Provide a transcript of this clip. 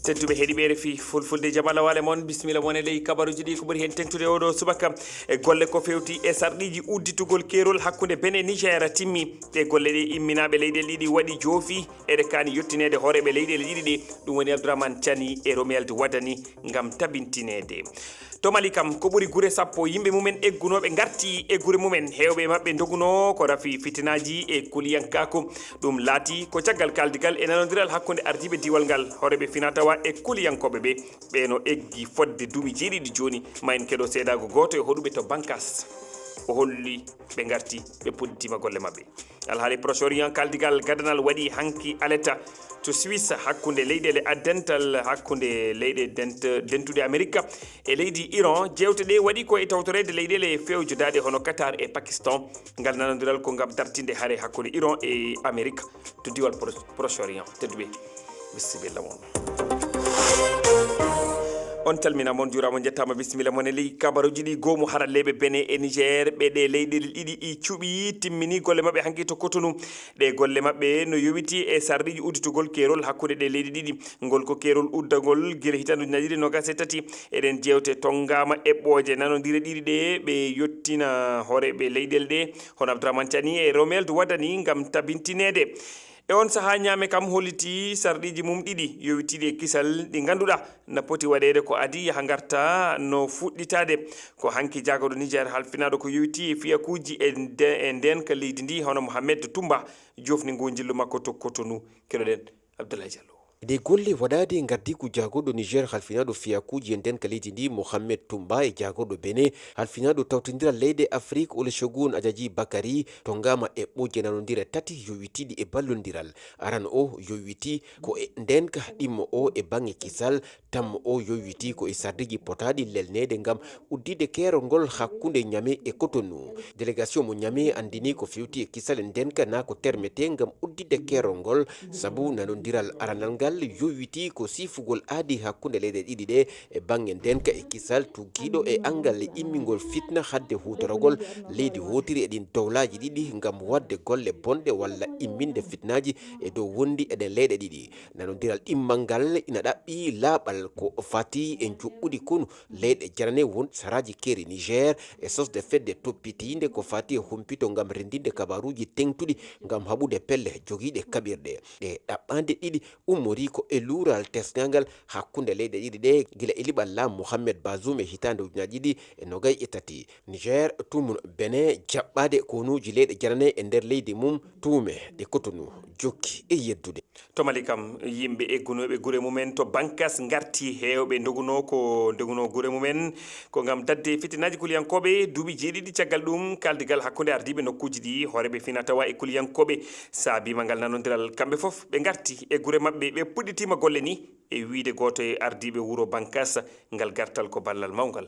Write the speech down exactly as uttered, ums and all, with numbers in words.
Tedduɓe heɗiɓe R F I Fulfulde, jam Allah waale mon, bisimilla mon e ley kabaruji ɗi ko ɓuri heen teŋtude oɗo subaka. E golle ko fewti e sarɗiiji udditugol keerol hakkunde Benin e Niger timmi. Ɗe golle ɗe imminaaɓe leyɗeele ɗiɗi waɗi joofi, eɗe kaani yettineede hooreeɓe leyɗeele ɗiɗi ɗe, ɗum woni Abdourahmane Tiani e Romuald Wadani, ngam tabintineede. To Mali kam, ko ɓuri gure sappo yimɓe mumen eggunooɓe ngarti e gure mumen. Heewɓe e maɓɓe ndogunoo ko rafi fitinaaji e kuliyankaaku. Ɗum laati ko caggal kaaldigal e nanondiral hakkunde ardiiɓe diiwal ngal, hooreeɓe finaa-tawaa e kuliyankooɓe ɓe. Ɓe no eggi fodde duuɓi jeeɗiɗi jooni. Ma en keɗo seedaago gooto e hoɗuɓe to Bankas. O holli ɓe ngarti, ɓe puɗɗitiima golle maɓɓe. Alhaali Proche Orient, kaaldigal gadanal waɗi hanki aleta to Suisse hakkunde leyɗeele addental, hakkunde leyɗe dent-, dentuɗe Amerika e leydi Iran. Jeewte ɗe waɗi ko e tawtoreede leyɗeele fewjodaaɗe hono Qatar e Pakistan. Ngal nanondiral ko ngam dartinde hare hakkunde Iran e Amerika to diwal Pro-, Proche Orient. Tedduɓe, bisimilla mon. On calminaama, on njuuraama, on njettaama, bisimilla mon e ley kabaruuji ɗi. Goomu haralleeɓe Benin e Niger, ɓe ɗe leyɗeele ɗiɗi ɗi cuɓi, timmini golle maɓɓe hanki to Cotonou. Ɗe golle maɓɓe no yowiti e sarɗiiji udditugol keerol hakkunde ɗe leyɗe ɗiɗi. Ngol ko keerol uddagol gila hitaande ujunaaji ɗiɗi nogas e tati. Eɗen jeewte tongaama eɓɓooje nanondire ɗiɗi ɗe ɓe yottina hooreeɓe leyɗeele ɗe, hono Abdourahmane Tiani e Romuald Wadani, ngam tabintineede. E on sahaa, Niamey kam holliti sarɗiiji mum ɗiɗi yowitiiɗi e kisal, ɗi ngannduɗaa na poti waɗeede ko adii yaha ngarta no fuɗɗitaade. Ko hanki jaagorɗo Niger halfinaaɗo ko yowitii e fiyakuuji e nde-, e ndeenka leydi ndi, hono Mohamed Toumba, joofni ngu njillu makko to Cotonou. Keɗoɗen Abdoulaye Diallo. Ɗe golle waɗaade ngardiigu jaagorɗo Niger halfinaaɗo fiyakuuji e ndeenka leydi ndi, Mohamed Toumba, e jaagorɗo Benin halfinaaɗo tawtindiral leyɗe Afrik, Olusegun Ajaji Bakari, tongaama eɓɓooje nanondire tati yowitiiɗi e ballondiral. Aran o yowiti ko e ndeenka, ɗimmo o e baŋŋe kisal, tammo o yowiti ko e sarɗiiji potaaɗi lelneede ngam udditde keerol ngol hakkunde Niamey e Cotonou. Délégation mo Niamey anndini ko fewti e kisal e ndeenka na ko termetee ngam udditde keerol ngol, sabu nanondiral aranal ngal yowiti ko siifugol aadi hakkunde leyɗe ɗiɗi ɗe e baŋŋe ndeenka e kisal, tuggiiɗo e anngal e immingol fitna hadde huutoragol leydi wootiri e ɗin dowlaaji ɗiɗi ngam waɗde golle bonɗe walla imminde fitnaaji e dow wondi e ɗen leyɗe ɗiɗi. Nanondiral ɗimmal ngal ina ɗaɓɓi laaɓal ko fati e njuɓɓudi konu leyɗe janane won saraaji keeri Niger e sosde fedde toppitiinde ko fati e humpito ngam renndinde kabaaruuji teeŋtuɗi ngam haɓude pelle jogiiɗe kaɓirɗe. Ɗe ɗaɓɓaande ɗiɗi ummorii ko e luural tesŋal ngal hakkunde leyɗe ɗiɗi ɗe gila e liɓal laamu Mohamed Bazoum e hitaande ujunaaji ɗiɗi e nogas e tati. Niger tuumuno Benin jaɓɓaade konuuji leyɗe janane e nder leydi mum, tuume ɗe Cotonou jokki e yeddude. To Mali kam, yimɓe eggunooɓe gure mumen to Bankas ngarti. Heewɓe ndogunoo ko ndogunoo gure mumen ko ngam daɗde fitinaaji kuliyankooɓe. Duuɓi jeeɗiɗi caggal ɗum, kaaldigal hakkunde ardiiɓe nokkuuji ɗi, hooreeɓe finaa-tawaa e kuliyankooɓe, saabiima ngal nanondiral. Kamɓe fof ɓe ngarti e gure maɓɓe, ɓe puɗɗitiima golle ni, e wiyde gooto e ardiiɓe wuro Bankas. Ngal gartal ko ballal mawngal.